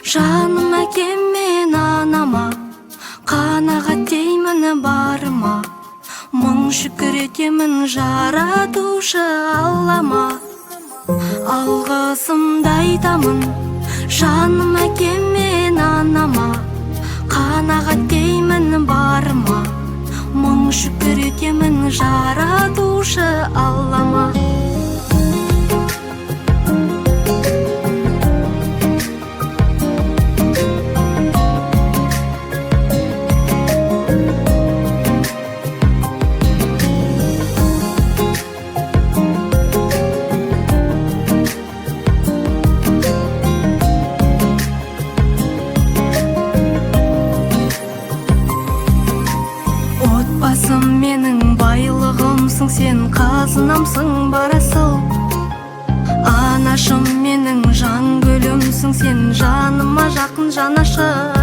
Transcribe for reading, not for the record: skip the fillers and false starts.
Жаным әкем мен анама, қанағат деймін барыма. Мың шүкір етемін жаратушы Аллама. Алғысымды айтамын жаным әкем мен анама, қанағат деймін барыма. Мың шүкір етемін жаратушы Аллама. Отбасым менің байлығымсың сен, қазынамсың бар асыл. Анашым менің жан гүлімсің сен, жаныма жақын жанашыр.